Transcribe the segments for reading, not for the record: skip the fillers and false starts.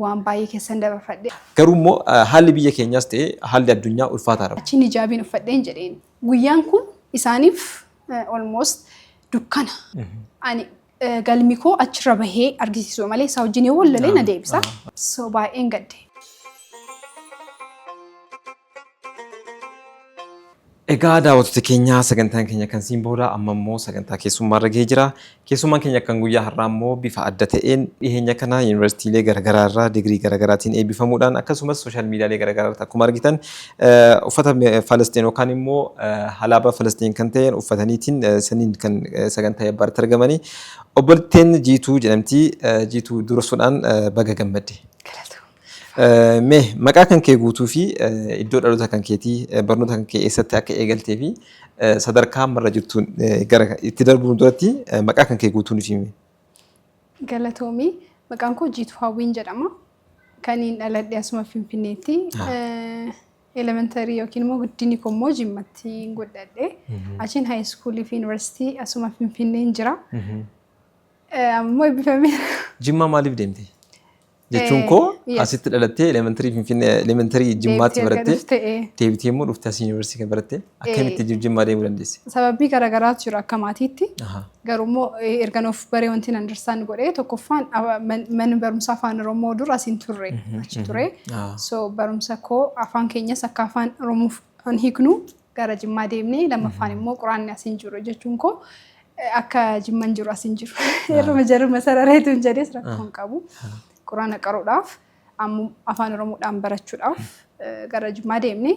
Waan baay'ee keessan dabarfadhe. Garuu immoo haalli biyya keenyaas ta'e haalli addunyaa ulfaataadha. Achiin hijaabiin uffadheen jedheen. Guyyaan kun isaaniif almost dukkana. Ani galmi koo achirra bahee argisiisuu malee isaa wajjin yoo wal lolee na deebisa. So baay'een gadde. Egaa daawwattoota keenya, sagantaan keenya kan siin booda amma immoo sagantaa keessummaa irra gahee jira. Keessummaan keenya kan guyyaa har'aa immoo bifa adda ta'een dhiheenya kana yuunivarsiitiilee garaagaraa irraa digirii garaagaraatiin eebbifamuudhaan, akkasumas social miidiyaalee garaagaraa irratti akkuma argitan uffata Falastiin yookaan immoo alaabaa Falastiin kan ta'een uffataniitiin saniin kan sagantaa eebbaa irratti argamanii obboleettiin Jiituu jedhamti. Jiituu, dursuudhaan baga gammadde. Mee maqaa kan kee guutuu fi iddoo dhaloota kan keetii, barnoota kan kee eessatti akka eegaltee fi sadarkaa ammarra jirtuun gara itti darbuun duratti maqaa kan kee guutuu nuuf himi. Galatoomii. Maqaan koo Jiituu Hawwiin jedhama. Kaniin dhaladhe asuma Finfinneetti. Elementary yookiin immoo guddinni koo immoo Jimmatti guddadhe. Achiin high schoolii fi yuunivarsiitii asuma Finfinneen jira. Ammoo eebbifameera. Jimmaa maaliif deemte? Jechuun koo asitti dhalattee elementary Finfinnee, elementary Jimmaatti barattee, deebitee immoo dhuftee asii yuunivarsiitii kan barattee, akkamitti Jimmaa deemuu dandeesse? Sababii garaagaraatu jira akka maatiitti. Garuu immoo erga of baree wanti understand godhee, tokkoffaan manni barumsaa afaan Oromoo dur asiin turre achi ture. So barumsa koo afaan keenyas akka afaan Oromoof kan hiiknu gara Jimmaa deemnee, lammaffaan immoo quraanni asiin jiru, jechuun koo akka Jimman jiru asiin jiru. Irruma jaruma sarareetu hin jedhees rakkoo hin qabu. Quraana qaruudhaaf, ammoo afaan Oromoodhaan barachuudhaaf gara Jimmaa deemne,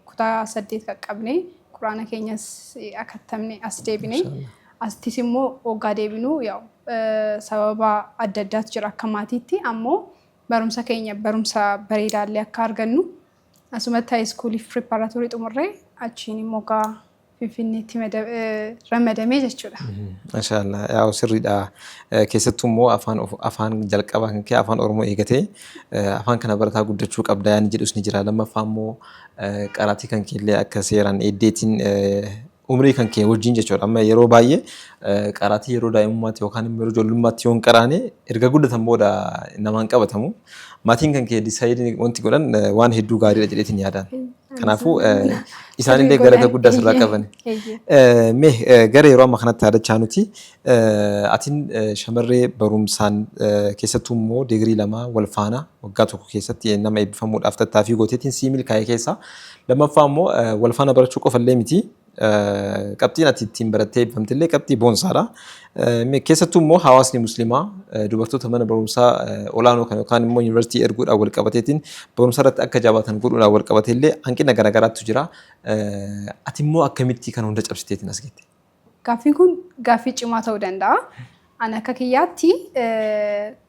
kutaa 8 qaqqabne, quraana keenyas akattamne as deebine. Asittis immoo waggaa deebinu yaa'u sababa adda addaatu jira akka maatiitti, ammoo barumsa keenya barumsa bareedaallee akka argannu asumatti high schooliif preparatory xumurree, achiin immoo gaa Finfinneetti ramadamee jechuudha. Mashaallah, yaa'u sirriidha. Keessattuu immoo afaan jalqabaa kan kee afaan Oromoo eegatee afaan kana barataa guddachuu qabda yaani jedhus ni jira. Lammaffaa immoo qaraatii kan keellee akka seeraan eeddeetiin umrii kan kee wajjin jechuudha. Amma yeroo baay'ee qaraatii yeroo daa'imummaatti yookaan immoo yeroo ijoollummaatti yoo hin qaraane erga guddatan booda namaan qabatamu. Maatiin kan kee decide wanti godhan waan hedduu gaariidha jedheetiin yaadaan. Kanaafuu isaanillee galata guddaa sirraa qaban. Mee gara yeroo amma kanatti yaadachaa nuti, atin shamarree barumsaan keessattuu immoo digirii 2 wal faana waggaa tokko keessatti nama eebbifamuudhaaf tattaaffii gooteetiin sii milkaa'e keessaa, lammaffaa immoo wal faana barachuu qofa illee miti, qabxiin ati ittiin barattee eebbifamte illee qabxii boonsaadha. Keessattuu immoo hawaasni musliimaa dubartoota mana barumsaa olaanoo kan yookaan immoo yuunivarsiitii erguudhaan wal qabateetiin barumsa irratti akka jabaatan godhuudhaan wal qabatee illee hanqina garaagaraatu jira. Ati immoo akkamitti kan hunda cabsiteetiin as geette? Gaaffiin kun gaaffii cimaa ta'uu danda'a. Ani akka kiyyaatti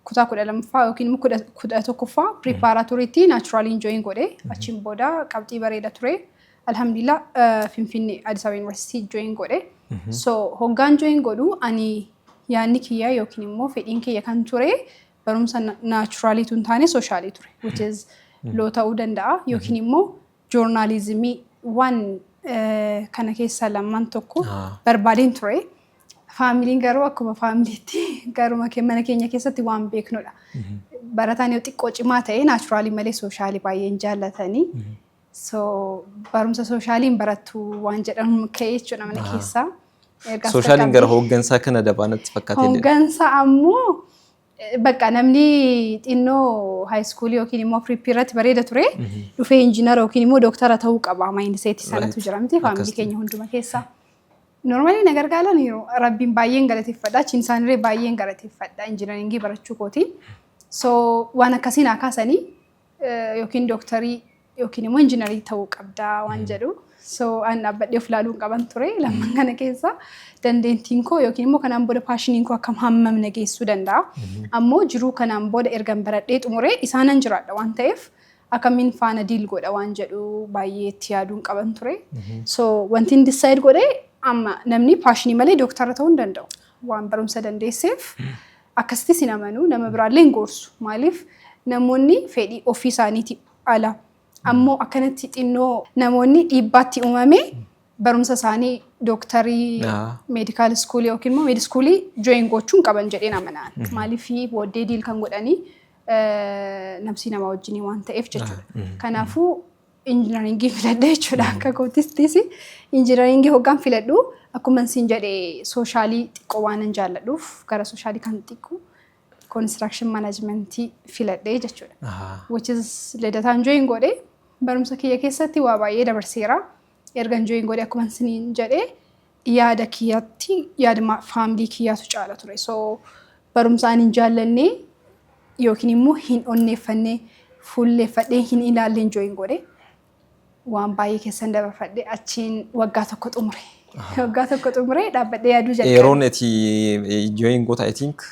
kutaa 12ffaa yookiin immoo 11ffaa preparatoryitti naturaliin join godhe. Achiin booda qabxii bareeda ture. Alhamdulillah, Finfinnee Addis Ababa University join godhe. So hoggaan join godhu ani yaadni kiyya yookiin immoo fedhiin kiyya kan ture barumsa naturaliitu hin taane socialii ture. Which is law ta'uu danda'a yookiin immoo journalismii, waan kana keessaa lamaan tokko barbaadeen ture. Familyn garuu akkuma familytti garuma mana keenya keessatti waan beeknudha. Barataan yoo xiqqoo cimaa ta'e naturalii malee socialii baay'een jaallatanii. So barumsa socialiin barattu waan jedhamu ka'e jechuudha mana keessaa. Ergaas Socialiin gara hooggansaa kana dabaa natti fakkaatee. Hooggansa ammoo bakka namni xinnoo high schoolii yookiin immoo prepii irratti bareeda ture dhufee injiinara yookiin immoo dooktara ta'uu qaba mindsetii sanatu jira miti family keenya hunduma keessa. Normally na gargaaraniiru, rabbiin baay'een galateeffadha, achiin isaanillee baay'een galateeffadha engineeringii barachuu kootiin. So waan akkasii naa kaasanii, yookiin dooktarii yookiin immoo injiinarii ta'uu qabdaa waan jedhu. So an dhaabbadhee of ilaaluu hin qaban ture lamman kana keessa dandeettiin koo yookiin immoo kanaan booda passioniin koo akkam hammam na geessuu danda'a. Ammoo jiruu kanaan booda ergan baradhee xumuree isaanan jiraadha waan ta'eef akkamiin faana deal godha waan jedhu baay'ee itti yaaduu hin qaban ture. So wanti inni decide godhe, amma namni passionii malee dooktara ta'uu hin danda'u. Waan barumsa dandeesseef akkasittis hin amanu, nama biraallee hin gorsu. Maaliif, namoonni fedhii ofii isaaniitii ala ammoo akkanatti xinnoo namoonni dhiibbaatti uumame barumsa isaanii dooktarii medical schoolii yookiin immoo med schoolii join gochuu hin qaban jedheen amanaan. Maaliif, booddee deal kan godhanii Namsi nama wajjin waan ta'eef jechuudha. Kanaafuu engineeringii filadhe jechuudha akka kootistis. Engineeringii hoggaan filadhu, akkuma siin jedhe, socialii xiqqoo waan hin jaalladhuuf gara socialii kan xiqqoo construction managementii filadhe jechuudha. Which is Lidataan join godhe, barumsa kiyya keessatti waa baay'ee dabarseera. Erga join godhe, akkuma isiniin jedhe, yaada kiyyatti yaada family kiyyaatu caala ture. So barumsa ani hin jaallanne yookiin immoo hin onneeffanne, fuulleeffadhee hin ilaalleen join godhe. Waan baay'ee keessan dabarfadhe, achiin waggaa tokko xumure. Waggaa tokko xumure dhaabbadhee yaaduu jalqabe. Yeroon ati join goota, I think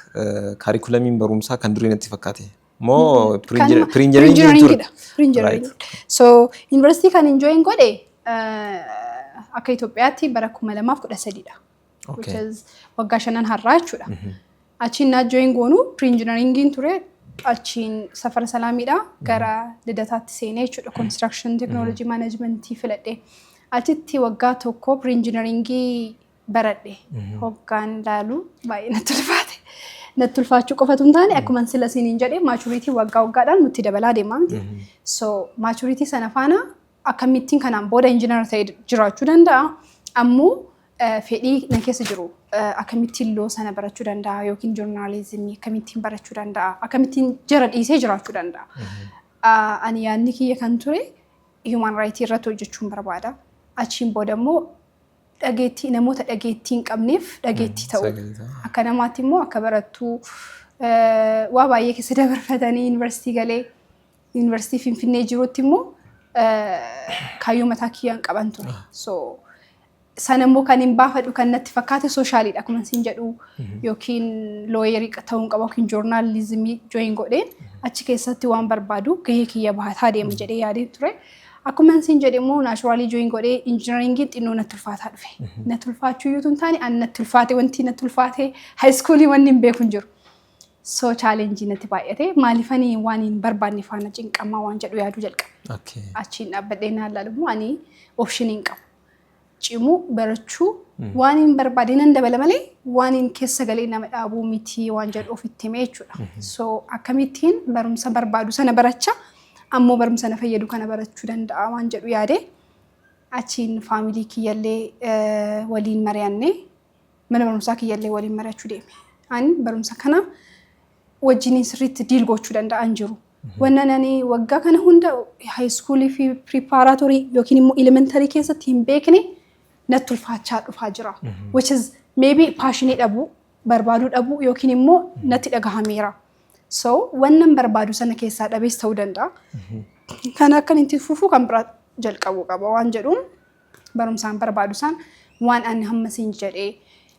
curriculumiin barumsaa kan durii natti fakkaate. Moo pre-engineeringii ture? Pre-engineering. So yuunivarsiitii kan hin join godhe akka Itoophiyaatti bara 2013dha. Which is waggaa 5n har'aa jechuudha. Achiin naa join goonu pre-engineeringiin ture. Achiin Safara Salaamiidha gara Lidataatti seenee jechuudha. Construction Technology Managementii filadhe. Achitti waggaa tokko pre-engineeringii baradhe. Hoggaan laalu baay'ee natti ulfaate. Natti ulfaachuu qofatu hin taane, akkuma sila isiniin jedhe, maturity waggaa waggaadhaan nutti dabalaa deemaa miti. So maturity sana faana akkamittiin kanaan booda engineera ta'ee jiraachuu danda'a. Ammoo fedhii na keessa jiru akkamittiin law sana barachuu danda'a yookiin journalismii akkamittiin barachuu danda'a, akkamittiin jara dhiisee jiraachuu danda'a. Ani yaadni kiyya kan ture human right irratti hojjechuun barbaada. Achiin booda immoo dhageettii namoota dhageettii hin qabneef dhageettii ta'u. Akka namaatti immoo akka barattuu waa baay'ee keessa dabarfatanii yuunivarsiitii galee, yuunivarsiitii Finfinnee jirutti immoo kaayyoo mataa kiyyaan qaban ture. So sana immoo kan hin baafadhu kan natti fakkaate socialiidha, akkuma isin jedhu, yookiin lawyerii ta'uu qaba yookiin journalismii join godheen achi keessatti waan barbaadu gahee kiyya baataa deema jedhee yaadeen ture. Akkuma isin jedhe immoo naturally join godhee engineeringiin xinnoo natti ulfaataa dhufe. Natti ulfaachuu iyyuu hin taane, ani natti ulfaate, wanti natti ulfaate high schoolii wanni hin beeku hin jiru. So challengeii natti baay'ate, maaliifanii waan hin barbaanne faana cinqamaa waan jedhu yaaduu jalqabe. Achiin dhaabbadhee naan laalu immoo ani optionii hin qabu. Cimuu barachuu waan hin barbaade nan dabala malee waan hin keessa galee nama dhaabuu miti waan jedhu ofitti himee jechuudha. So akkamittiin barumsa barbaadu sana baracha, ammoo barumsa na fayyadu kana barachuu danda'a waan jedhu yaade, achiin family kiyyallee waliin mari'annee, mana barumsaa kiyyallee waliin mari'achuu deeme. Ani barumsa kana wajjiniin sirriitti deal gochuu danda'an jiru. Wannan ani waggaa kana hunda high schoolii fi preparatory yookiin immoo elementary keessatti hin beekne natti ulfaachaa dhufaa jira. Which is maybe passionii dhabuu, barbaaduu dhabuu yookiin immoo natti dhagahameera. So wannan barbaadu sana keessaa dhabees ta'uu danda'a. Kan akkan itti fufuu kan biraa jalqabuu qaba waan jedhuun, barumsaan barbaadu san, waan ani hamma siin jedhee,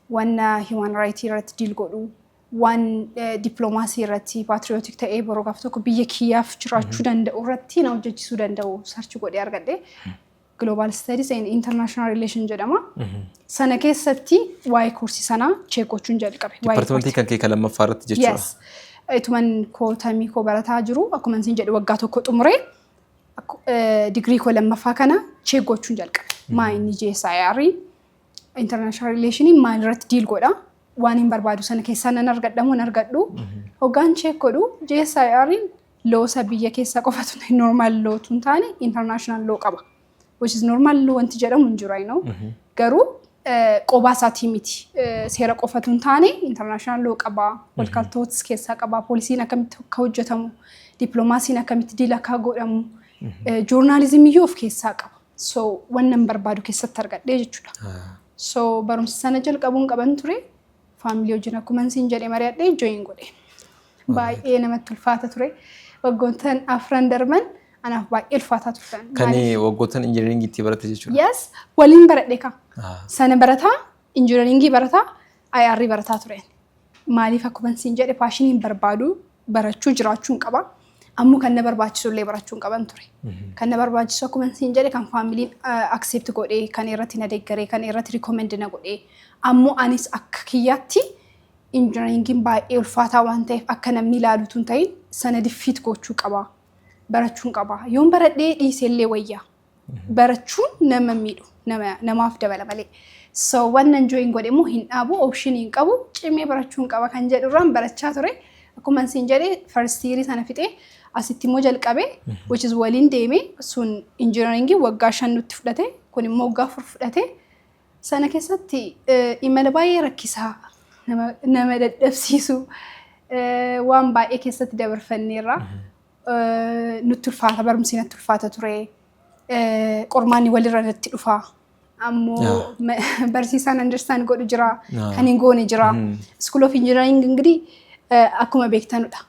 wanna human right irratti deal godhu, waan dippiloomaasii irratti patriotic ta'ee boroo gaaf tokko biyya kiyyaaf jiraachuu danda'u irratti na hojjechiisuu danda'u search godhee argadhe. Global Studies and International Relation jedhama. Sana keessatti waa'ee koorsii sanaa check gochuun jalqabe. Departmentii kan kee kan lammaffaa irratti jechuudha. Yes. Ituman kootamii koo barataa jiru, akkuma isin jedhe, waggaa tokko xumuree digirii koo lammaffaa kana check gochuun jalqabe. Maa inni GSIR International Relation maal irratti deal godha? Waan hin barbaadu sana keessaa nan argadha moo hin argadhu? Hoggaan check godhu, GSIR lawsa biyya keessaa qofatu normal lawtu hin taane international law qaba. Which is normal law wanti jedhamu hin jiru, I know. Garuu qobaa isaatii miti. Seera qofatu hin taane international law qaba. Walkaltootis keessaa qaba. Policyn akkamitti akka hojjetamu, dippiloomaasiin akkamitti deal akka godhamu, journalismii iyyuu of keessaa qaba. So wannan barbaadu keessatti argadhee jechuudha. So barumsa sana jalqabuun qaban ture. Family wajjin akkuma siin jedhee mari'adhee join godhe. Baay'ee namatti ulfaata ture. Waggoottan 4n darban anaaf baay'ee ulfaataa turan. Kan waggoottan engineeringii itti baratte jechuudha. Yes, waliin baradhe ka. Sana barataa, engineeringii barataa, IR barataa ture. Maaliif, akkuma siin jedhe, passioniin barbaadu barachuu jiraachuun qaba. Ammoo kan na barbaachisu illee barachuun qaban ture. Kan na barbaachisu, akkuma siin jedhe, kan familyn accept godhee, kan irratti na deeggaree, kan irratti recommend na godhee. Ammoo anis akka kiyyaatti engineeringiin baay'ee ulfaataa waan ta'eef akka namni ilaalutu hin ta'in sana defeat gochuu qaba. Barachuun qaba. Yoon baradhee dhiisee illee wayyaa. Barachuun nama miidhu, namaaf dabala malee. So wannan join godhe immoo hin dhaabu, optionii hin qabu, cimee barachuun qaba kan jedhurraan barachaa ture. Akkuma isin jedhe, first year sana fixee asitti immoo jalqabe, which is waliin deeme. Sun engineeringii waggaa 5 nutti fudhate, kun immoo waggaa 4 fudhate. Sana keessatti imala baay'ee rakkisaa, nama dadhabsiisu, waan baay'ee keessatti dabarfanneerra. Nutti ulfaata, barumsi natti ulfaata ture. Qormaanni walirra natti dhufa. Ammoo barsiisaan understand godhu jira, kan hin goone jira. School of Engineering እንግዲህ akkuma beektanudha.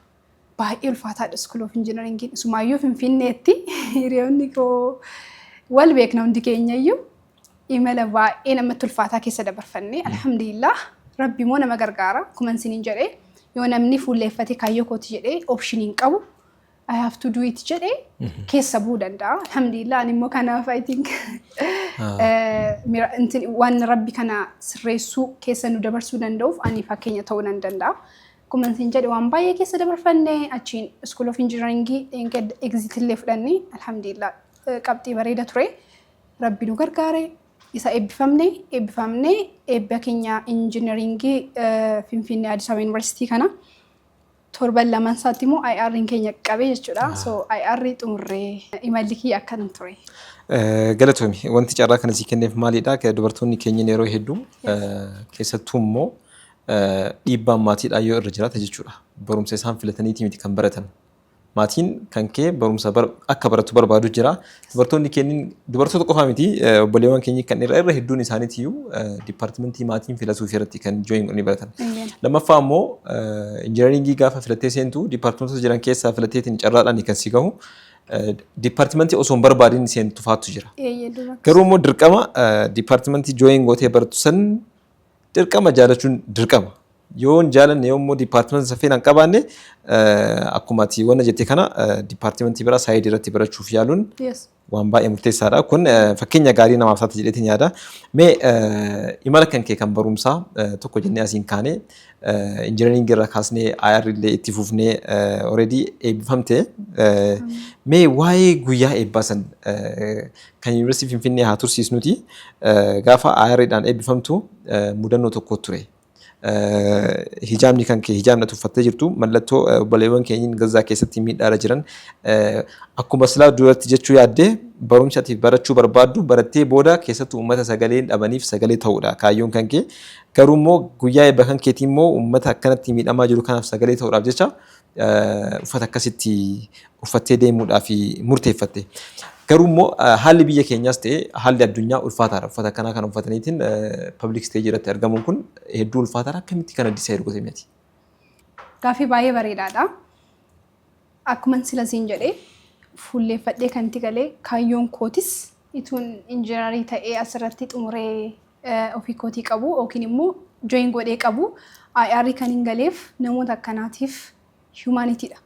Baay'ee ulfaataadha School of Engineering. Isumaayyuu Finfinneetti hiriyoonni koo wal beekna, hundi keenyayyuu imala baay'ee namatti ulfaataa keessa dabarfanne. Alhamdulillah, Rabbi immoo nama gargaara. Akkuma isiniin jedhee, yoo namni fuulleeffate kaayyoo kooti jedhee, option hin qabu, I have to do it jedhee keessa bu'uu danda'a. Alhamdulillah, ani immoo kanaaf I think waan Rabbi kana sirreessuu keessa nu dabarsuu danda'uuf ani fakkeenya ta'uu nan danda'a. Akkuma isin jedhe, waan baay'ee keessa dabarfanne. Achiin School of Engineering exit illee fudhanne. Alhamdulillah, qabxii bareeda ture. Rabbi nu gargaare. Isa eebbifamne eebba keenya engineeringii Finfinnee Addis Ababa Yuunivarsiitii kana torban lamaan isaatti immoo IR'n keenya qabee jechuudha. So IR xumurree imalli kiyya akkanum ture. Galatoomi. Wanti carraa kana sii kenneef maalidha? Dubartoonni keenya yeroo hedduu, keessattuu immoo dhiibbaan maatiidhaan yoo irra jiraate jechuudha. Barumsa isaan filataniiti miti kan baratan. Maatiin kan kee barumsa akka baratu barbaadu jira. Dubartoonni keenya, dubartoota qofaa miti, obboleewwan keenya kan irra hedduun isaaniitiyyuu departmentii maatiin filatuuf irratti kan join godhanii baratan. Lammaffaa immoo engineeringii gaafa filattee seentu, departmentoota jiran keessaa filatteetiin carraadhaan kan si gahu, departmentii osoo hin barbaadin seentu faatu jira. Garuu immoo dirqama departmentii join gootee baratu san dirqama jaalachuun dirqama. Yoo hin jaalanne, yoo immoo departmentii safeen hin qabaanne, akkuma ati wanna jette kana departmentii biraa sideii irratti barachuuf yaaluun waan baay'ee murteessaadha. Kun fakkeenya gaarii namaaf taata jedheetiin yaada. Mee imala kan kee kan barumsaa tokko jennee asiin kaanee, engineeringii irraa kaasnee IR illee itti fufnee, already eebbifamte. Mee waa'ee guyyaa eebbaa san kan Yuunivarsiitii Finfinnee haa tursiisnuti. Gaafa IR dhaan eebbifamtu mudannoo tokko ture. Hijaabni kan kee, hijaabni ati uffattee jirtu, mallattoo obboleewwan keenyin Gazaa keessatti miidhaarra jiran, akkuma silaa duratti jechuu yaaddee, barumsa ati barachuu barbaaddu barattee booda keessattuu uummata sagalee dhabaniif sagalee ta'uudha kaayyoon kan kee. Garuu immoo guyyaa eebba kan keetii immoo uummata akkanatti miidhamaa jiru kanaaf sagalee ta'uudhaaf jecha uffata akkasitti uffattee deemuudhaaf murteeffatte. Garuu immoo haalli biyya keenyaas ta'e haalli addunyaa ulfaataadha. Uffata akkanaa kana uffataniitiin public stage irratti argamuun kun hedduu ulfaataadha. Akkamitti kana decide goote miti? Gaaffii baay'ee bareedaadha. Akkuma sila siin jedhee, fuulleeffadhee kan itti galee kaayyoon kootis ituun injiinarii ta'ee asirratti xumuree ofii kootii qabu yookiin immoo join godhee qabu, IR kan hin galeef namoota akkanaatiif, humanitydha.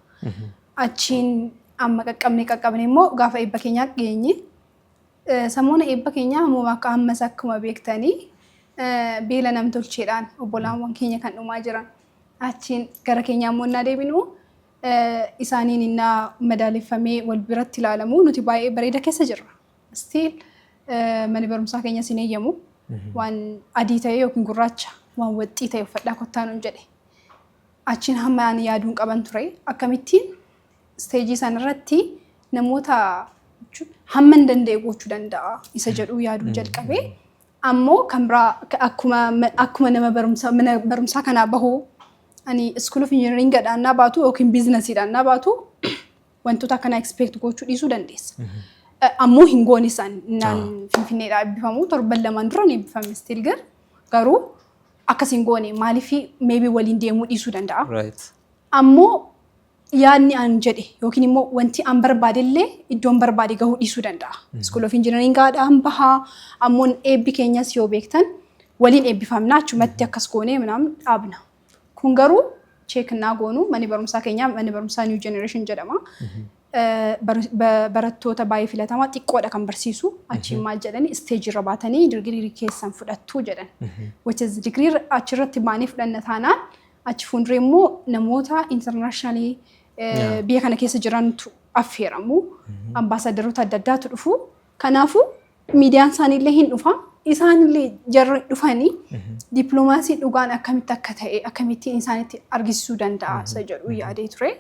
Achiin amma qaqqabne immoo gaafa eebba keenyaa geenye, samoona eebba keenyaa ammoo akka ammas akkuma beektanii beela namtolcheedhaan obbolaawwan keenya kan dhumaa jiran. Achiin gara keenyaa immoo innaa deebinu, isaaniin innaa madaaleffamee wal biratti ilaalamu, nuti baay'ee bareeda keessa jirra. Still manni barumsaa keenya sin eeyyamu, waan adii ta'e yookiin gurraacha, waan waxxii ta'e uffadhaa kottaa nuun jedhe. Achiin hamma ani yaaduun qaban ture, akkamittiin stageii sanarratti namoota hamma hin danda'e gochuu danda'a isa jedhu yaaduu jalqabe. Ammoo kan biraa akkuma nama barumsa mana barumsaa kanaa bahu, ani School of Engineering dhaannaa baatu yookiin businessiidhaan naa baatu, wantoota akkanaa expect gochuu dhiisuu dandeessa. Ammoo hin goone isaan naan Finfinneedhaa eebbifamu torban lamaan dura ni eebbifame, still garuu akkas hin goone. Maaliif? Maybe waliin deemuu dhiisuu danda'a. Ammoo yaadni an jedhe yookiin immoo wanti an barbaade illee iddoon barbaade gahuu dhiisuu danda'a. School of Engineering gaadhaan bahaa, ammoo eebbi keenyas yoo beektan waliin eebbifamna, achumatti akkas goonee ምናምን dhaabna. Kun garuu check naa goonu, manni barumsaa keenyaa, manni barumsaa New Generation jedhama. Barattoota baay'ee filatamaa xiqqoodha kan barsiisu. Achiin maal jedhani, stageii irra baatanii digirii keessan fudhattu jedhan. Which is digirii achirratti baanee fudhanna taanaan, achi fuulduree immoo namoota internationally biyya kana keessa jirantu affeeramu. Ambaasaadaroota adda addaatu dhufu. Kanaafuu miidiyaan isaaniillee hin dhufa. Isaanillee jarri dhufanii dippiloomaasii dhugaan akkamitti akka ta'e, akkamittiin isaanitti argisiisuu danda'a isa jedhu yaadee ture.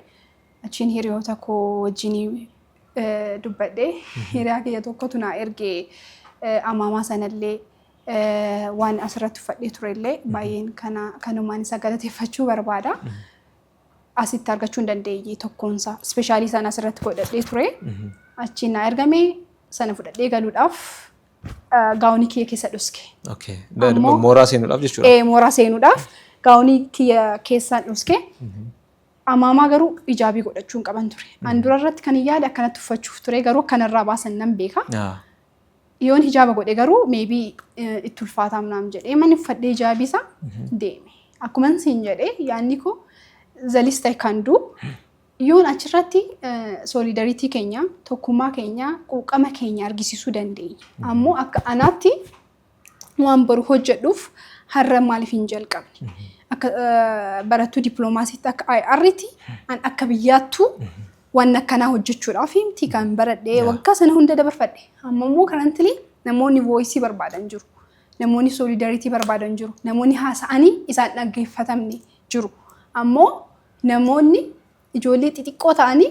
Achiin hiriyoota koo wajjin dubbadhee, hiriyaa kiyya tokkotu naa ergee amaamaa sanallee, waan asirratti uffadhee turellee. Baay'een kana kanumaan isa galateeffachuu barbaada. Asitti argachuu hin dandeenye tokkoonsaa special sana asirratti godhadhee ture. Achiin naa ergame sana fudhadhee galuudhaaf gownii kiyya keessa dhuske. Mooraa seenuudhaaf jechuudha. Mooraa seenuudhaaf gownii kiyya keessaan dhuske. Amaamaa garuu ijaabii godhachuu hin qaban ture. An dura irratti kan hin yaade akkanatti uffachuuf ture, garuu akkanarraa baasan nan beeka. Yoon hijaaba godhe garuu maybe itti ulfaataa naam jedhee manni uffadhee hijaabii isaa deeme. Akkuma siin jedhee, yaadni koo the least I can do yoon achirratti solidarity keenya, tokkummaa keenya, quuqama keenya argisiisuu dandeenya. Ammoo akka anaatti waan boru hojjedhuuf har'a maaliif hin jalqabne? Akka barattuu dippiloomaasiitti, akka IR'tti, an akka biyyaattuu waan akkanaa hojjechuudhaaf miti kan baradhee waggaa sana hunda dabarfadhe. Amma immoo currently namoonni voice barbaadan jiru. Namoonni solidarity barbaadan jiru. Namoonni haasa'anii isaan dhaggeeffatamne jiru. Ammoo namoonni ijoollee xixiqqoo ta'anii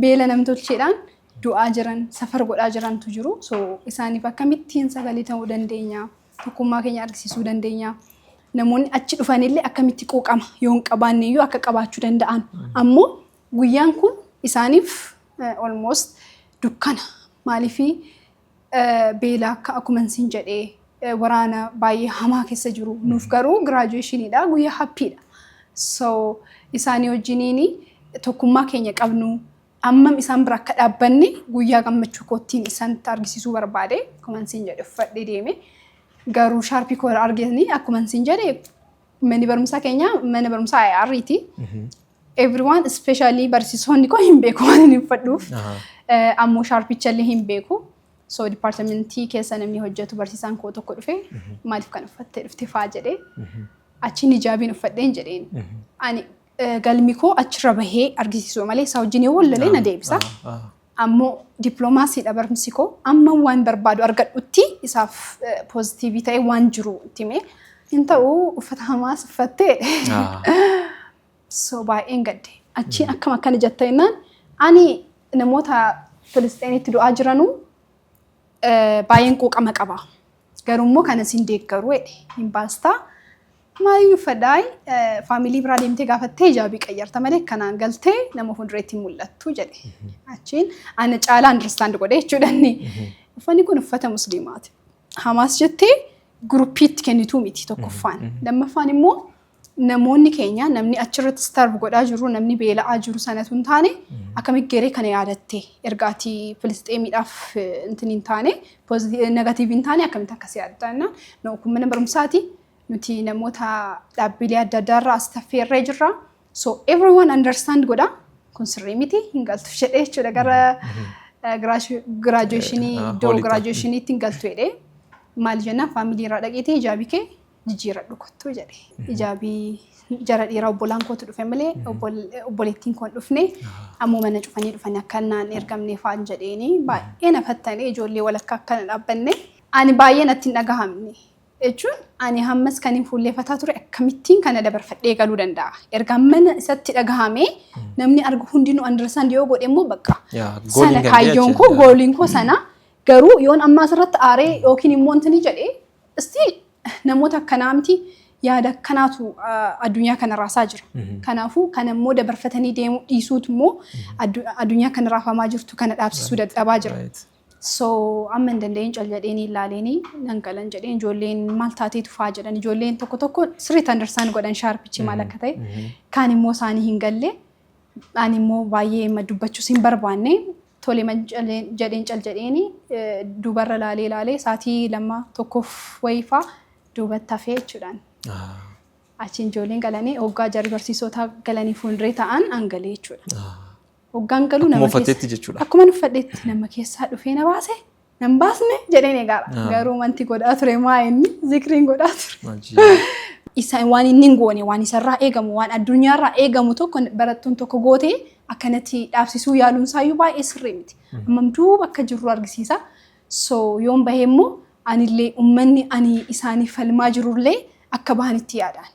beela namtolcheedhaan du'aa jiran, suffer godhaa jirantu jiru. So isaaniif akkamittiin sagalee ta'uu dandeenya? Tokkummaa keenya argisiisuu dandeenya? Namoonni achi dhufanillee akkamitti quuqama yoo hin qabaanne iyyuu akka qabaachuu danda'an. Ammoo guyyaan kun isaaniif almost dukkana. Maaliifii beela akka akkuma siin jedhee waraana baay'ee hamaa keessa jiru. Nuuf garuu graduationiidha, guyyaa happydha. So isaanii wajjiniin tokkummaa keenya qabnu, ammam isaan bira akka dhaabbanne guyyaa gammachuu koottiin isaanitti argisiisuu barbaade. Akkuma siin jedhe uffadhee deeme. Garuu shaarpii koo arganii, akkuma siin jedhe, manni barumsaa keenya mana barumsaa IR'ti. Everyone, especially barsiisonni koo, hin beeku waan inni uffadhuuf. Ammoo shaarpicha illee hin beeku. So departmentii keessa namni hojjetu, barsiisaan koo tokko dhufe, "Maaliif kan uffattee dhufte?" faa jedhee. Achiin hijaabiin uffadheen jedheen. Ani galmi koo achirra bahee argisiisuu malee isaa wajjin yoo wallalee na deebisa. Ammoo dippiloomaasiidha barumsi koo, amma waan barbaadu argadhutti isaaf positive ta'e waan jiru itti himee, hin ta'u, uffata hamaas uffattee. So baay'een gadde. Achiin akkam akkana jetta jennaan, ani namoota Filistiinitti du'aa jiranuu baay'een quuqama qaba. Garuu immoo kana sin deeggaru jedhe, hin baastaa. Maaliin uffadhaa? Family biraa deemtee gaafattee hijaabii qayyarta malee kanaan galtee nama fuuldureetti mul'attu jedhe. Achiin ana caalaa understand godhe jechuudha inni. Uffanni kun uffata musliimaati. Hamaas jettee groupiitti kennituu miti tokkoffaan. Lammaffaan immoo namoonni keenya, namni achirratti starve godhaa jiru, namni beela'aa jiru sanatu hin taane, akkamitti garee kana yaadatte? Erga ati Filisxeemiidhaaf intin hin taane, negative hin taane, akkamitti akkas yaadda jennaan, kun mana barumsaati, nuti namoota dhaabbilee adda addaa irraa as taffeerree jirra. So everyone understand godha, kun sirrii miti, hin galtu jedhee jechuudha. Gara graduationii iddoo graduationiitti hin galtu jedhee. Maal jennaan, family irraa dhaqeetee hijaabii kee jijjiiradhu kottu jedhe. Hijaabii jara dhiiraa obbolaan kootu dhufe malee obboleettiin koon dhufne, ammoo mana cufanii dhufanii akka naan ergamne faan jedheeni baay'ee na fattanii, ijoollee walakkaa akkana dhaabbanne. Ani baay'ee natti hin dhagahamne jechuun, ani hammas kan hin fuulleeffataa ture akkamittiin kana dabarfadhee galuu danda'a. Erga mana isatti dhagahame namni argu hundinuu understand yoo godhe immoo bakka sana kaayyoon koo, goaliin koo sana. Garuu yoon amma asirratti aaree yookiin immoo wanti jedhee, still namoota akkanaa miti, yaada akkanaatu addunyaa kana raasaa jira. Kanaafuu kan immoo dabarfatanii deemuu dhiisuutu immoo addunyaa kana raafamaa jirtu kana dhaabsisuu dadhabaa jira. So amma hin dandeenye, cal jedheenii ilaaleenii nan galan jedheen. Ijoolleen maal taateetu faa jedhan. Ijoolleen tokko tokko sirriitti understand godhan shaarpichi maal akka ta'e, kaan immoo isaanii hin galle. Ani immoo baay'ee dubbachuus hin barbaanne, tole jedheen cal jedheeni duubarra laalee laalee sa'aatii 2 tokkoof wayifaa duubatti hafee jechuudhaan. Achiin ijoolleen galanii, hoggaa jarri barsiisota galanii fuulduree ta'an an galee jechuudha. Hoggaan galuu nama keessa jechuudha. Akkuma uffadheetti nama keessaa dhufee na baase, nan baasne jedheen egaara. Garuu wanti godhaa ture maa inni zikriin godhaa ture. Isa waan inni hin goone, waan isarraa eegamu, waan addunyaarraa eegamu tokko barattuun tokko gootee akkanatti dhaabsisuu yaaluun isaayyuu baay'ee sirrii miti. Ammam duuba akka jirru argisiisa. So yoon bahee immoo anillee uummanni ani isaaniif falmaa jirullee akka bahanitti yaadaan.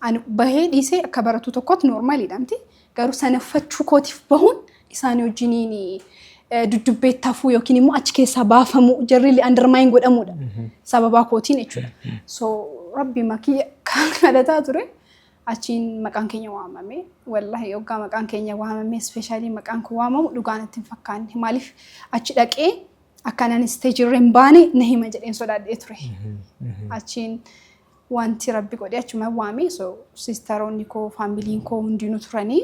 Ani bahee dhiisee akka baratu tokkotti normaliidha miti. Garuu sana uffachuu kootiif bahuun isaanii wajjiniin duddubbeetti hafuu yookiin immoo achi keessaa baafamuu, jarri undermine godhamuudha. Sababaa kootiin jechuudha. So Rabbi makii kan kadhataa ture. Achiin maqaan keenya waamame. Wallahi, yoggaa maqaan keenya waamame, especially maqaan kun waamamu, dhugaan itti hin fakkaanne. Maaliif achi dhaqee akkanaan stageirra hin baane na hima jedheen sodaadhee ture. Achiin wanti Rabbi godhee achuma waame. So sisteroonni koo, familyn koo hundinuu turanii,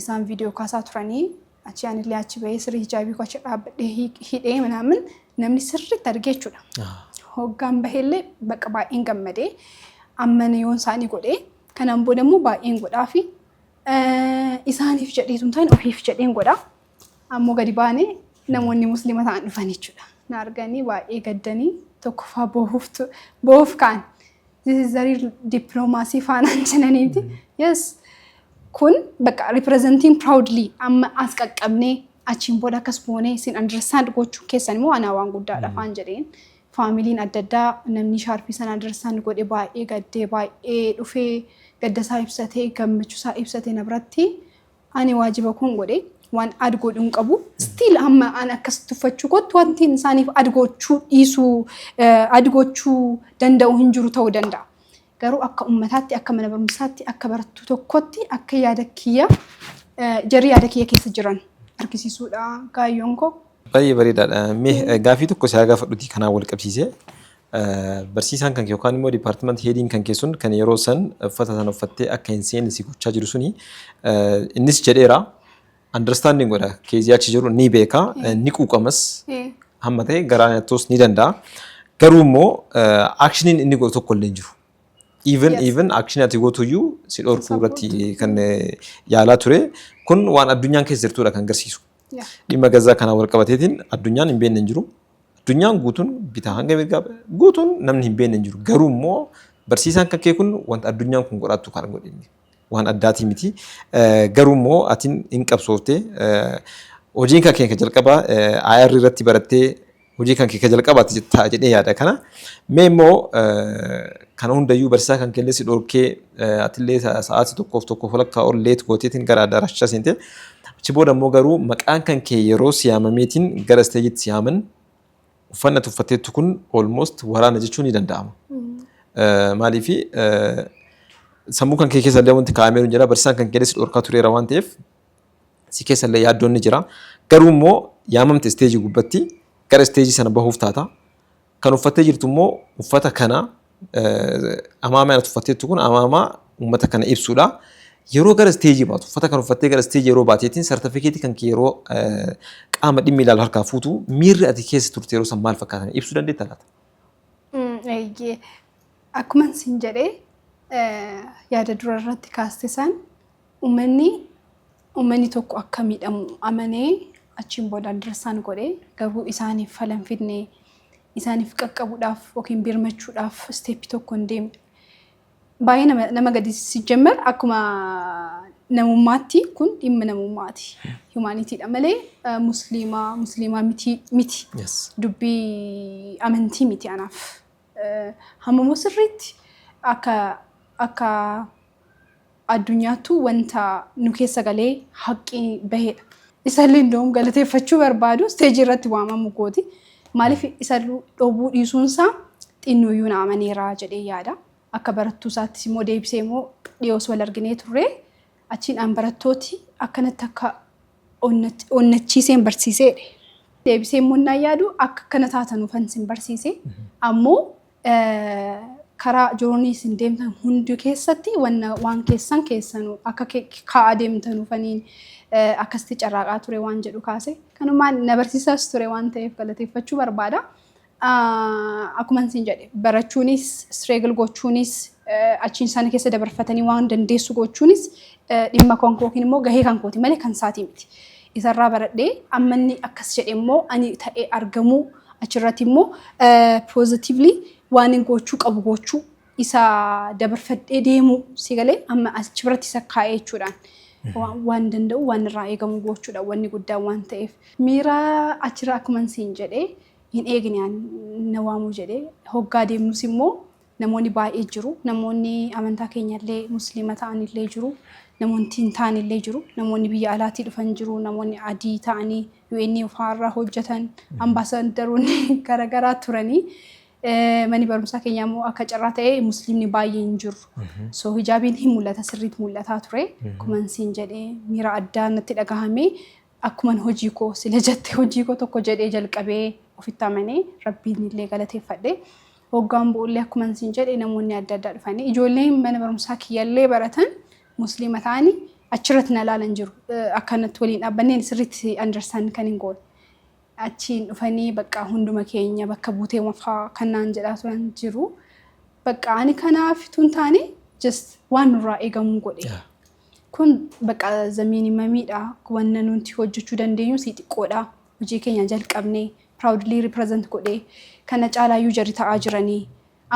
isaan viidiyoo kaasaa turanii. Achi anillee achi bahee sirrii hijaabii koo achi dhaabbadhee hidhee minaamin namni sirriitti argee jechuudha. Hoggaan baheellee bakka baay'een gammadee ammana yoon isaanii godhee, kanaan booda immoo baay'een godhaa fi isaaniif jedheetu hin taane, ofiif jedheen godhaa. Ammoo gadi baanee namoonni Musliima ta'an dhufan jechuudha. Na arganii baay'ee gaddanii, tokkoffaa boohuuf ka'an. "This is the real diplomacy" faanaan jedhaniiti. Yes. Kun bakka representing proudly amma as qaqqabnee, achiin booda akkas boonee isin understand gochuu keessan immoo anaa waan guddaadha faan jedheen. Familyn adda addaa, namni shaarpii sana understand godhe baay'ee gaddee, baay'ee dhufee gaddasaa ibsatee, gammachuusaa ibsatee na biratti. Ani waajiba kun godhe, waan add godhuu hin qabu. Still amma an akkas tuffachuu kootti wanti isaaniif add gochuu dhiisuu, add gochuu danda'u hin jiru ta'uu danda'a. Garuu akka ummataatti, akka mana barumsaatti, akka barattuu tokkotti, akka yaada kiyya jarri yaada kiyya keessa jiran argisiisuudha kaayyoon koo. Baay'ee bareedaadha. Mee gaafii tokko si haa gaafadhuti kanaan wal qabsiisee. Barsiisaan kan kee yookaan immoo department headiin kan kee sun, kan yeroo san uffata sana uffattee akka hin seenne si gochaa jiru suni, innis jedheera. Understanding godha, caseii achi jiru ni beeka, ni quuqamas, hamma ta'e garaa nyaattos ni danda'a. Garuu immoo actioniin inni godhu tokko illee hin jiru. Even even actionii ati gootu iyyuu si dhorkuu irratti kan yaalaa ture. Kun waan addunyaan keessa jirtudha kan agarsiisu. Dhimma Gazaa kanaan wal qabateetiin addunyaan hin beekne hin jiru. Addunyaan guutuun bitaa hanga mirgaa guutuun namni hin beekne hin jiru. Garuu immoo barsiisaan kan kee kun wanta addunyaan kun godhattu kan godhinni. Waan addaatii miti. Garuu immoo atiin hin qabsooftee, hojiin kan kee kan jalqabaa IR irratti barattee, hojii kan kee kan jalqabaati ta'a jedhee yaada kana. Mee immoo kana hundayyuu barsiisaa kan keellee si dhorkee, atillee sa'aatii tokkoof tokko walakkaa ol late gooteetiin gara adaraashaa seente. Achi booda immoo garuu maqaan kan kee yeroo siyaamameetiin gara stageitti siyaaman, uffanni ati uffatteettu kun almost waraana jechuun ni danda'ama. Maaliifi sammuu kan kee keessa illee wanti kaa'amee jira, barsiisaan kan kee si dhorkaa tureera waan ta'eef si keessa illee yaaddoon ni jira. Garuu immoo yaamamte, stageii gubbatti gara stageii sana bahuuf taata. Kan uffattee jirtu immoo uffata kana, amaamaa ati uffatteettu kun amaamaa uummata kana ibsuudha. Yeroo gara stageii baatu, uffata kan uffattee gara stageii yeroo baateetiin sartifikeetii kan kee yeroo qaama dhimmi ilaalu harkaa fuutu, miirri ati keessa turte yeroo san maal fakkaatan ibsuu dandeetta laata? Akkuma sin jedhee yaada dura irratti kaaste san, uummanni tokko akka miidhamu amanee, achiin booda understand godhee, garuu isaaniif falan fidne, isaaniif qaqqabuudhaaf yookiin birmachuudhaaf stepii tokko hin deemne. Baay'ee nama gaddisiisu. Jemmer akkuma namummaatti kun dhimma namummaati. Humanitydha malee Musliimaa Musliimaa miti miti. Dubbii amantii miti anaaf. Hammamoo sirriitti akka addunyaattuu wanta nu keessa galee haqqi bahedha. Isallee indoom galateeffachuu barbaadu stageii irratti waamamu gooti. Maaliif isa dhowwuu dhiisuunsaa xinnooyyuu na amaneera jedhee yaada. Akka barattuu isaattis immoo deebisee immoo dhiyoos wal arginee turre. Achiin aan barattooti akkanatti akka onnachiiseen barsiiseedha. Deebisee immoo naan yaadu akka akkana taatanuufan sin barsiise. Ammoo karaa journey isin deemtan hundi keessatti waan keessan keessanuu akka kaa'aa deemtanuufaniin akkasitti carraaqaa ture waan jedhu kaase. Kanumaan na barsiisaas ture waan ta'eef galateeffachuu barbaada. Akkuma isin jedhe, barachuunis, struggle gochuunis, achiin sana keessa dabarfatanii waan dandeessu gochuunis dhimma kan koo yookiin immoo gahee kan kooti malee kan isaatii miti. Isarraa baradhee, amma inni akkas jedhe immoo ani ta'ee argamuu, achirratti immoo positively waan inni gochuu qabu gochuu, isa dabarfadhee deemuu si galee, amma achi biratti isa kaa'ee jechuudhaan. Waan danda'u, waan irraa eegamu gochuudha wanni guddaan waan ta'eef. Miira achirraa akkuma siin jedhee Hin eegne na waamuu jedhee. Hoggaa deemnus immoo namoonni baay'ee jiru. Namoonni amantaa keenyallee Musliima ta'anillee jiru. Namoonni hin taanillee jiru. Namoonni biyya alaatii dhufan jiru. Namoonni adii ta'anii UN fa'aarraa hojjetan, ambaasaadaroonni garaagaraa turanii. Manni barumsaa keenya immoo akka carraa ta'ee Musliimni baay'ee hin jiru. So hijaabiin hin mul'ata, sirriitti mul'ataa ture. Akkuma siin jedhee, miira addaa natti dhagahame. Akkuman hojii koo sila jette, hojii koo tokko jedhee jalqabee ofitti amanee, Rabbiin illee galateeffadhe. Hoggaan bu'ullee, akkuma siin jedhe, namoonni adda addaa dhufanii, ijoolleen mana barumsaa kiyyallee baratan Musliima ta'anii achirratti na ilaalan jiru. Akkanatti waliin dhaabbanneen sirriitti understand kan hin goone. Achiin dhufanii bakka hunduma keenya bakka buutee fa'aa kan naan jedhaa turan jiru. Bakka ani kanaaf tun taane, just waan nurraa eegamuu godhe. Kun bakka the minimumiidha. Wanna nuti hojjechuu dandeenyu si xiqqoodha. Hojii keenya jalqabnee proudly represent godhee, kana caalaayyuu jarri ta'aa jiranii.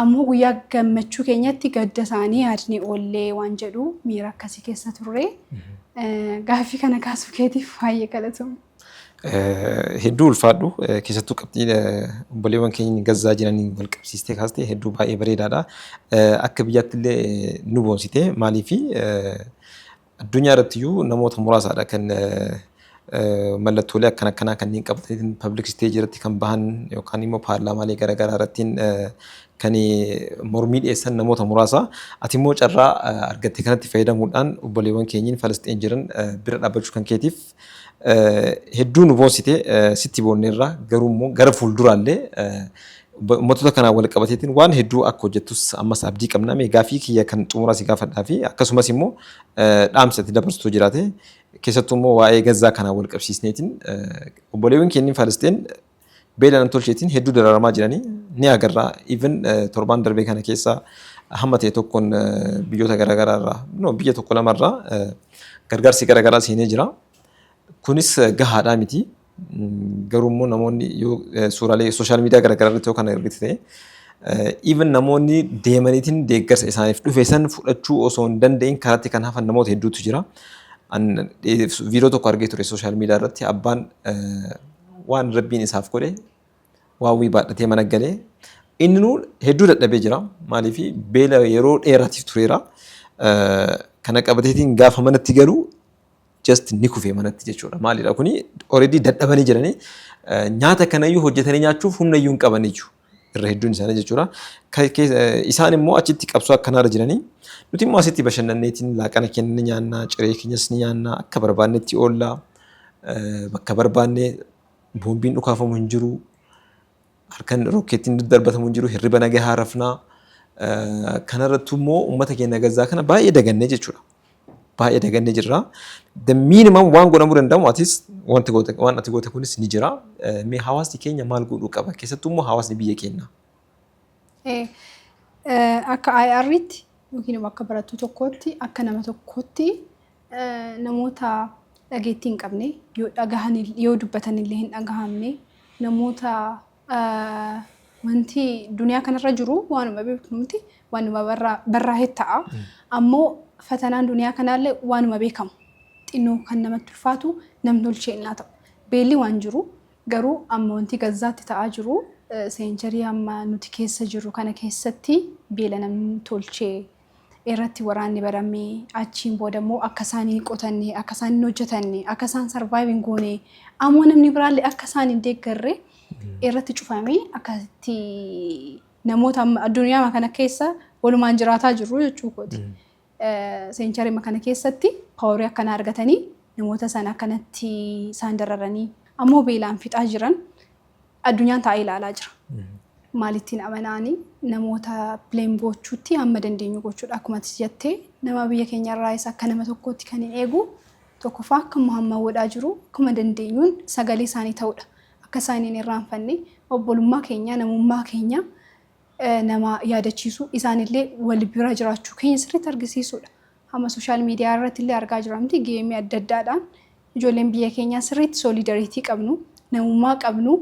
Ammoo guyyaa gammachuu keenyatti gadda isaanii yaadnee oollee waan jedhu miira akkasii keessa turre. Gaaffii kana kaasuu keetiif baay'ee galatoomna. Hedduu ulfaadhu. Keessattuu qabxii obboleewwan keenya Gazzaa jiraniin wal qabsiistee kaastee hedduu baay'ee bareedaadha. Akka biyyaatti illee nu boonsite. Maaliifi, addunyaa irratti iyyuu namoota muraasaadha kan mallattoolee akkana akkanaa kanneen qabatanii public stage irratti kan bahan, yookaan immoo paarlaamaalee garaagaraa irratti kan mormii dhiyeessan namoota muraasa. Ati immoo carraa argatte kanatti fayyadamuudhaan obboleewwan keenyiin Falasxiin jiran bira dhaabbachuu kan keetiif hedduu nu boonsite, sitti boonneerra. Garuu immoo gara fuulduraallee uummattoota kanaan wal qabateetiin waan hedduu akka hojjettus ammas abdii qabna. Mee gaafii kiyya kan xumuraa si gaafadhaa fi akkasumas immoo dhaamsa itti dabarsituu jiraate, keessattuu immoo waa'ee Gazzaa kanaan wal qabsiisneetiin, obboleewwan keenya Falasxiin beela namtolcheetiin hedduu dararamaa jiranii ni agarra. Even torbaan darbee kana keessa hamma ta'e tokkoon biyyoota garaagaraa irraa, no, biyya tokko lamarraa gargaarsi garaagaraa seenee jira. Kunis gahaadhaa miti. Garuu immoo namoonni yoo suuraalee social media garaagaraa irratti yoo kana argite ta'e, even namoonni deemaniitiin deeggarsa isaaniif dhufe san fudhachuu osoo hin danda'in karaatti kan hafan namoota hedduutu jira. Viidiyoo tokko argee ture social media irratti, abbaan waan Rabbiin isaaf godhe waawwii baadhatee mana galee, inni nuu hedduu dadhabee jira. Maaliif, beela yeroo dheeraatiif tureera. Kana qabateetiin gaafa manatti galu just ni kufee manatti jechuudha. Maalidha kuni, already dadhabanii jiranii, nyaata kanayyuu hojjetanii nyaachuuf humna iyyuu hin qaban jechuudha. Irra hedduun isaanii jechuudha. Isaan immoo achitti qabsoo akkanaarra jiranii, nuti immoo asitti bashannanneetiin laaqana keenya ni nyaannaa, ciree keenyas ni nyaannaa, akka barbaannetti oollaa, bakka barbaanne boombiin dhukaafamu hin jiru, harkan rokkeettiin darbatamu hin jiru, hirriba nagahaa rafnaa. Kanarratti immoo uummata keenya Gazzaa kana baay'ee dagannee jechuudha. Baay'ee dagannee jirra. The minimum waan godhamuu danda'amu atis wanti goote, waan ati goote kunis ni jira. Mee hawaasni keenya maal godhuu qaba? Keessattuu immoo hawaasni biyya keenyaa. Akka IR'tti yookiin immoo akka barattuu tokkootti, akka nama tokkootti, namoota dhageettii hin qabne, yoo dhagahan, yoo dubbatan illee hin dhagahamne, namoota wanti duniyaa kanarra jiru waanuma beeknu miti, waanuma barraa'ee ta'a. Ammoo fatanaan duniyaa kanaallee waanuma beekamu, xinnoo kan namatti ulfaatu namtolcheennaa ta'u. Beelli waan jiru, garuu amma wanti Gazzaatti ta'aa jiru century amma nuti keessa jirru kana keessatti beela namni tolchee irratti waraanni baramee, achiin booda immoo akka isaan hin qotanne, akka isaan hin hojjetanne, akka isaan survive hin goone, ammoo namni biraallee akka isaan hin deeggarre irratti cufamee, akkasitti namoota addunyaa kana keessa walumaan jiraataa jirru jechuu kooti. Century kana keessatti powerii akkanaa argatanii, namoota sana akkanatti isaan dararanii, ammoo beelaan fixaa jiran, addunyaan taa'ee ilaalaa jira. Maalittiin amanaanii namoota blame gochuutti hamma dandeenyu gochuudha. Akkuma ati jettee, nama biyya keenyarraayis akka nama tokkootti kan hin eegu, tokkoffaa akka Muhammad godhaa jiru, akkuma dandeenyuun sagalee isaanii ta'uudha. Akka isaan hin irraanfanne, obbolummaa keenya, namummaa keenya nama yaadachiisu, isaanillee wal bira jiraachuu keenya sirriitti argisiisuudha. Hamma social media irratti illee argaa jiramti, gameii adda addaadhaan ijoolleen biyya keenyaa sirriitti solidarity qabnu, namummaa qabnu,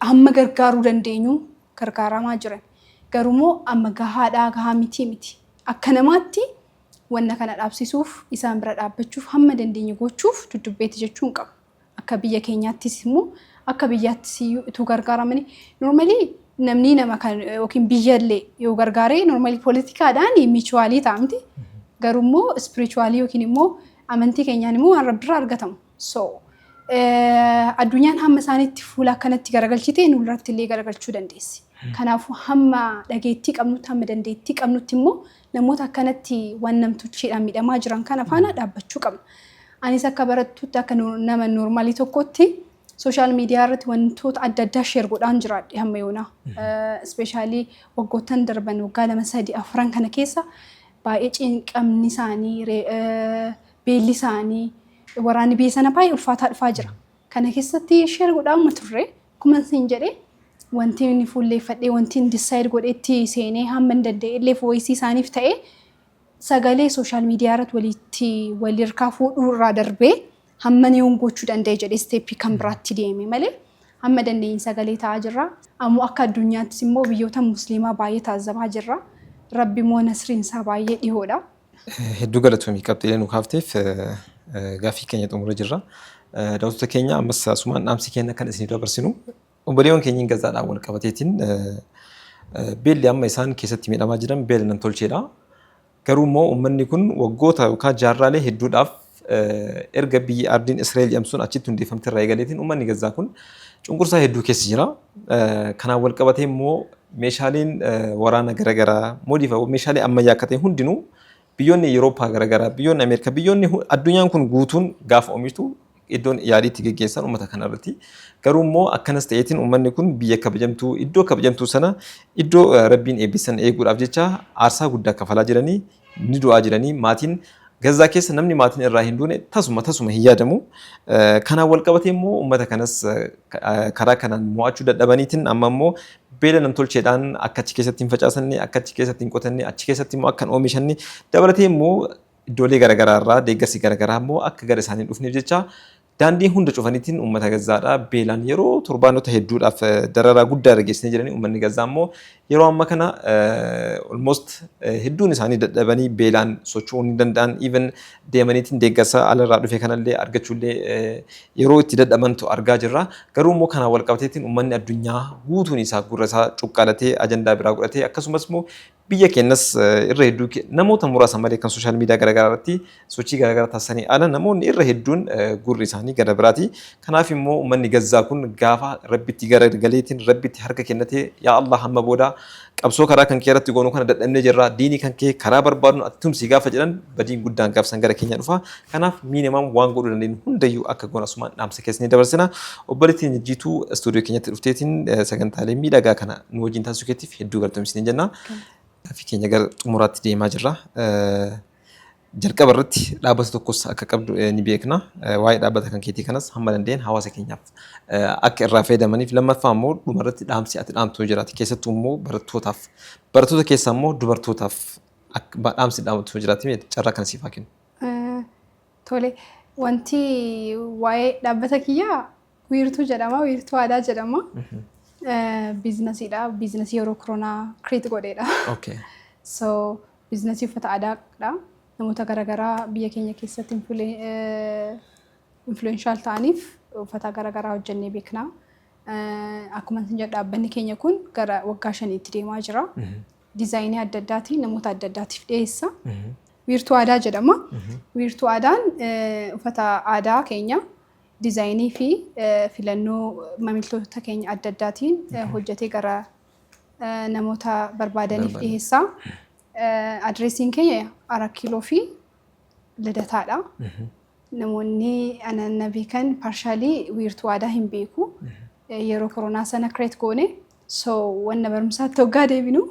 hamma gargaaruu dandeenyu gargaaramaa jiran. Garuummoo amma gahaadhaa gahaa miti miti. Akka namaatti wanna kana dhaabsisuuf, isaan bira dhaabbachuuf, hamma dandeenyu gochuuf dudubbeetti jechuu hin qabu. Akka biyya keenyaattis immoo Akka biyyaattis iyyuu utuu gargaaramanii, normally namni nama kan yookiin biyyallee yoo gargaaree, normally poolitikaadhaan mutual ta'a miti. Garuu immoo spiritual yookiin immoo amantii keenyaan immoo waan rabbirraa argatamu. So addunyaan hamma isaanitti fuula akkanatti garagalchite nurratti illee garagalchuu dandeessi. Kanaafuu hamma dhageettii qabnutti, hamma dandeettii qabnutti immoo namoota akkanatti waan namtolcheedhaan miidhamaa jiran kana faana dhaabbachuu qabna. Anis akka barattuutti, akka nama normal tokkotti social media irratti wantoota adda addaa share godhaan jiraadhe hamma yoonaa. Especially waggoottan darban, waggaa 2, 3, 4 kana keessa baay'ee cinqamni isaanii, beelli isaanii, waraanni biyya sana baay'ee ulfaataa dhufaa jira. Kana keessatti share godhaa turre. Akkuma isin jedhee, wanti inni fuulleeffadhee, wanti inni decide godheetti seenee hamma hin danda'e illee voice isaaniif ta'ee sagalee social media irratti walitti wal hirkaa fuudhuu irraa darbee hamma yoon gochuu danda'e jedhee step kan biraatti deeme malee hamma dandeenye sagalee ta'aa jirra. Ammoo akka addunyaattis immoo biyyoota musliimaa baay'ee taazabaa jirra. Rabbi immoo nasriin isaa baay'ee dhihoodha. Hedduu galatoomii, qabxiilee nu kaafteef. Gaaffii keenya xumura jirra. Daawwattoota keenya, ammas asumaan dhaamsi keenya kan isinii dabarsinu, obboleewwan keenya Gazaadhaan wal qabateetiin beelli amma isaan keessatti miidhamaa jiran beela namtolcheedha. Garuu immoo uummanni kun waggoota yookaan jaarraalee hedduudhaaf erga biyyi ardiin Israa'el jedhamtu sun achitti hundeeffamte irraa eegaleetiin uummanni Gazaa kun cunqursaa hedduu keessa jira. Kanaan wal qabatee immoo meeshaaleen waraana garaagaraa moodifa meeshaalee ammayyaa akka ta'e hundinuu biyyoonni Awurooppaa garaagaraa, biyyoonni Ameerikaa, biyyoonni addunyaan kun guutuun gaafa oomishtu iddoon yaaliitti geggeessan uummata kanarratti. Garuu immoo akkanas ta'eetiin uummanni kun biyya kabajamtuu, iddoo kabajamtuu sana, iddoo rabbiin eebbisan eeguudhaaf jecha aarsaa guddaa kafalaa jiranii, ni du'aa jiranii. Maatiin Gazaa keessa namni maatiin irraa hin duune tasuma tasuma hin yaadamu. Kanaan wal qabatee immoo uummata kanas karaa kanaan mo'achuu dadhabaniitiin amma immoo beela namtolcheedhaan akka achi keessatti hin facaasanne, akka achi keessatti hin qotanne, achi keessatti immoo akka hin oomishanne, dabalatee immoo iddoolee garaagaraa irraa deeggarsi garaagaraa immoo akka gara isaanii dhufneef jecha daandii hunda cufaniitiin uummata Gazaadhaa beelaan yeroo torbaanota hedduudhaaf dararaa guddaa irra geessanii jiranii. Uummanni Gazaa immoo yeroo amma kana almost hedduun isaanii dadhabanii beelaan socho'uu ni danda'an, even deemaniitiin deeggarsa alarraa dhufe kanallee argachuullee yeroo itti dadhabantu argaa jirra. Garuu immoo kanaan wal qabateetiin uummanni addunyaa guutuun isaa gurra isaa cuqqaalatee ajandaa biraa godhatee, akkasumas immoo biyya keenyas irra hedduu namoota muraasa malee kan social media garaagaraa irratti sochii garaagaraa taasisanii ala namoonni irra hedduun gurri isaanii gara biraati. Kanaaf immoo uummanni Gazzaa kun gaafa rabbitti gara galeetiin rabbitti harka kennatee, "Yaa Allah, hamma booda qabsoo karaa kan kee irratti goonu kana dadhabnee jirra, diinii kan kee karaa barbaadnu ati tumsi" gaafa jedhan, badiin guddaan gaafsan gara keenya dhufa. Kanaaf minimum waan godhuu dandeenyu hundayyuu akka goonu asumaan dhaamsa keessanii dabarsina. Obboleettiin Jijjiituu, istuudiyoo keenyatti dhufteetiin sagantaalee miidhagaa kana nu wajjin taasisuu keetiif hedduu galatoomsinee jenna. Gaaffii keenya gara xumuraatti deemaa jirra. Jalqaba irratti dhaabbata tokkos akka qabdu ni beekna. Waa'ee dhaabbata kan keetii kanas hamma danda'een hawaasa keenyaaf akka irraa fayyadamaniif, lammaffaa immoo dhuma irratti dhaamsi ati dhaamtu jiraate, keessattuu immoo barattootaaf, barattoota keessaa immoo dubartootaaf dhaamsi dhaamtu jiraate, carraa kana siif haa kennu. Tole, wanti waa'ee dhaabbata kiyyaa Wiirtuu jedhama. Wiirtuu Aadaa jedhama. Businessiidha. Business yeroo koronaa create godheedha. So business uffata aadaadha. Namoota garaagaraa biyya keenya keessatti influential ta'aniif uffata garaagaraa hojjennee beekna. Akkuma isin jedhu, dhaabbanni keenya kun gara waggaa 5tti deemaa jira. Design adda addaatiin namoota adda addaatiif dhiyeessa. Wiirtuu Aadaa jedhama. Wiirtuu Aadaan uffata aadaa keenya design fi filannoo maamiltoota keenya adda addaatiin hojjetee gara namoota barbaadaniif dhiyeessa. Adreesiin keenya Arat Kiiloo fi Lidataadha. Namoonni ana beekan partially Wiirtuu Aadaa hin beeku. Yeroo koronaa sana create goone. So wanna barumsaatti hoggaa deebinu,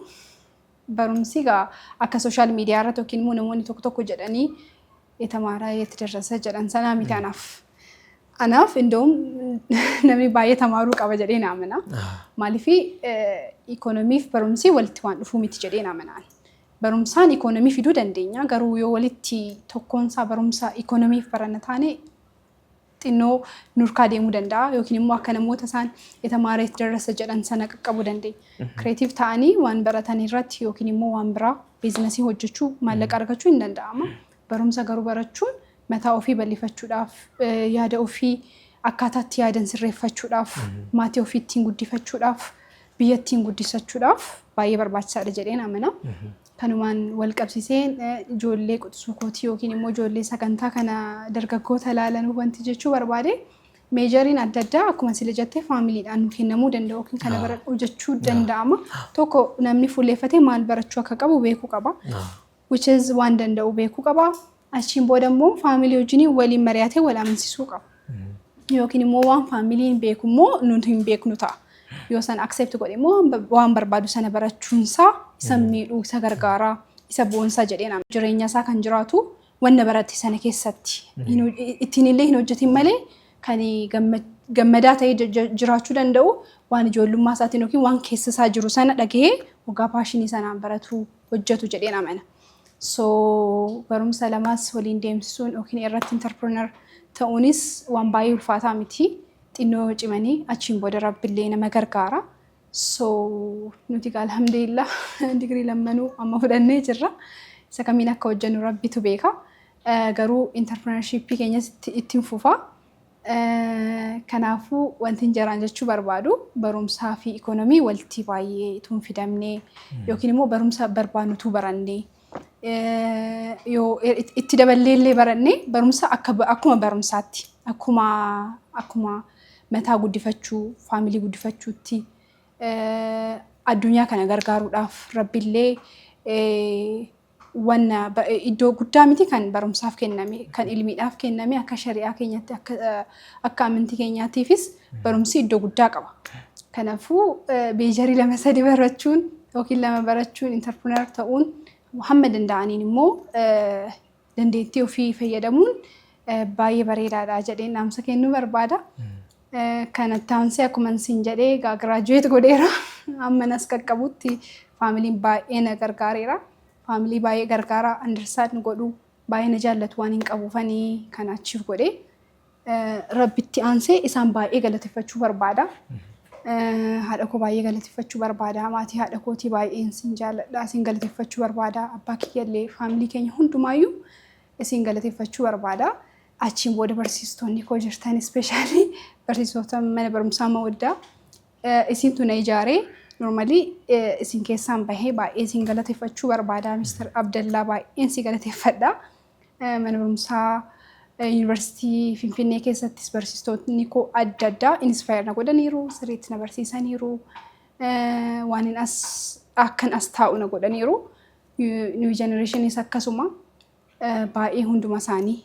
barumsi egaa akka social media irratti yookiin immoo namoonni tokko tokko jedhanii የተማረ የት ደረሰ jedhan sanaa miti anaaf. Anaaf indoom namni baay'ee tamaaruu qaba jedhee na amana. Maaliif, ikoonomiif barumsi walitti waan dhufuu miti jedhee na amana. Barumsaan ikoonomii fiduu dandeenya, garuu yoo walitti tokkoonsaa barumsa ikoonomiif baranna taane xinnoo nurkaa deemuu danda'a yookiin immoo akka namoota isaan የተማረ የት ደረሰ jedhan sana qaqqabuu dandeenya. Creative ta'anii waan baratan irratti yookiin immoo waan biraa business hojjechuu, maallaqa argachuu hin danda'ama. Barumsa garuu barachuun mataa ofii bal'ifachuudhaaf, yaada ofii Akkaataa itti yaadan sirreeffachuudhaaf, maatii ofii ittiin guddifachuudhaaf, biyya ittiin guddisachuudhaaf baay'ee barbaachisaadha jedheen amana. Kanumaan wal qabsiisee ijoollee quxisuu kootii yookiin immoo ijoollee sagantaa kana dargaggoota ilaalan wanti jechuu barbaade, majoriin adda addaa akkuma sila jettee familydhaan nu kennamuu danda'u yookiin kana baradhuu jechuu danda'ama. Tokko, namni fuulleeffatee maal barachuu akka qabu beekuu qaba. Which is waan danda'u beekuu qaba. Achiin booda immoo family wajjin waliin mari'atee wal amansiisuu qaba. Yookiin immoo waan familyn beeku immoo nuti hin beeknu ta'a. Yoo sana accept godhe immoo waan barbaadu sana barachuunsaa isa miidhuu, isa gargaaraa, isa boonsaa jedheen amana. Jireenya isaa kan jiraatu wanna barate sana keessatti ittiin illee hin hojjetin malee kan gammadaa ta'ee jiraachuu danda'u waan ijoollummaa isaatiin yookiin waan keessa isaa jiru sana dhagahee waggaa passionii sanaan baratu, hojjetu jedheen amana. So barumsa lamaas waliin deemsisuun yookiin irratti entrepreneur ta'uunis waan baay'ee ulfaataa miti. Xinnoo cimanii achiin booda Rabbillee nama gargaara. So nuti egaa alhamdulillah digirii lammanuu amma fudhannee jirra. Isa kamiin akka hojjennu Rabbitu beeka. Garuu entrepreneurshipii keenyas ittiin fufa. Kanaafuu wanti jaraan jechuu barbaadu, barumsaa fi ikoonomii walitti baay'ee utuu hin fidamnee yookiin immoo barumsa barbaannu utuu barannee, yoo itti daballee illee barannee, barumsa akkuma barumsaatti, akkuma mataa guddifachuu, family guddifachuutti, addunyaa kana gargaaruudhaaf Rabbillee wanna iddoo guddaa miti kan barumsaaf kenname, kan ilmiidhaaf kenname. Akka shari'aa keenyatti, akka amantii keenyaatiifis barumsi iddoo guddaa qaba. Kanaafuu majorii lama sadi barachuun yookiin lama barachuun, entrepreneur ta'uun, hamma danda'aniin immoo dandeettii ofii fayyadamuun baay'ee bareedaadha jedheen dhaamsa kennuu barbaada. Kanatti aansee akkuma isin jedhee egaa graduate godheera. Amma nas qaqqabutti familyn baay'ee na gargaareera. Family baay'ee gargaara, understand godhu, baay'ee na jaallatu waan hin qabuufanii kana achiif godhee. Rabbitti aansee isaan baay'ee galateeffachuu barbaada. Haadha koo baay'ee galateeffachuu barbaada. Maatii haadha kootii baay'een sin jaalladha. Isin galateeffachuu barbaada. Abbaa kiyyallee, family keenya hundumaayyuu isin galateeffachuu barbaada. Achiin booda barsiistonni koo jirtan, especially barsiisota mana barumsaa Mawaddaa, isintu na ijaaree. Normally isin keessaan bahee baay'ee isin galateeffachuu barbaada. Mr. Abdallaa, baay'een si galateeffadha. Mana barumsaa Yuunivarsiitii Finfinnee keessattis barsiistonni koo adda addaa inspire na godhaniiru, sirriitti na barsiisaniiru, waan as akkan as taa'u na godhaniiru. New Generationis akkasuma baay'ee hunduma isaanii,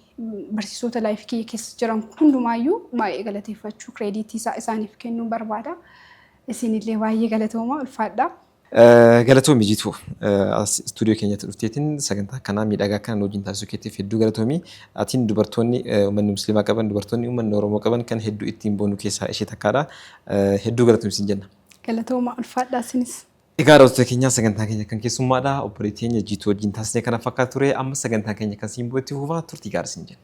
barsiisota life kiyya keessa jiran hundumaayyuu baay'ee galateeffachuu, creditii isaaniif kennuu barbaada. Isinillee baay'ee galatooma, ulfaadha. Galatoomi Jiituu, istuudiyoo keenyatti dhufteetiin sagantaa kanaa miidhagaa kana wajjin taasisuu keetiif hedduu galatoomi. Atiin dubartoonni uummanni musliimaa qaban, dubartoonni uummanni Oromoo qaban kan hedduu ittiin boonu keessaa ishee takkaadha. Hedduu galatoomi siin jenna. Galatooma, ulfaadha isinis. Egaa daawwattoota keenyaa, sagantaa keenya kan keessummaadha. Obboleettii keenya Jiituu wajjin taasisnee kana fakkaatu ture. Amma sagantaa keenya kan siin itti fufaa, turtii gaarii siin jenna.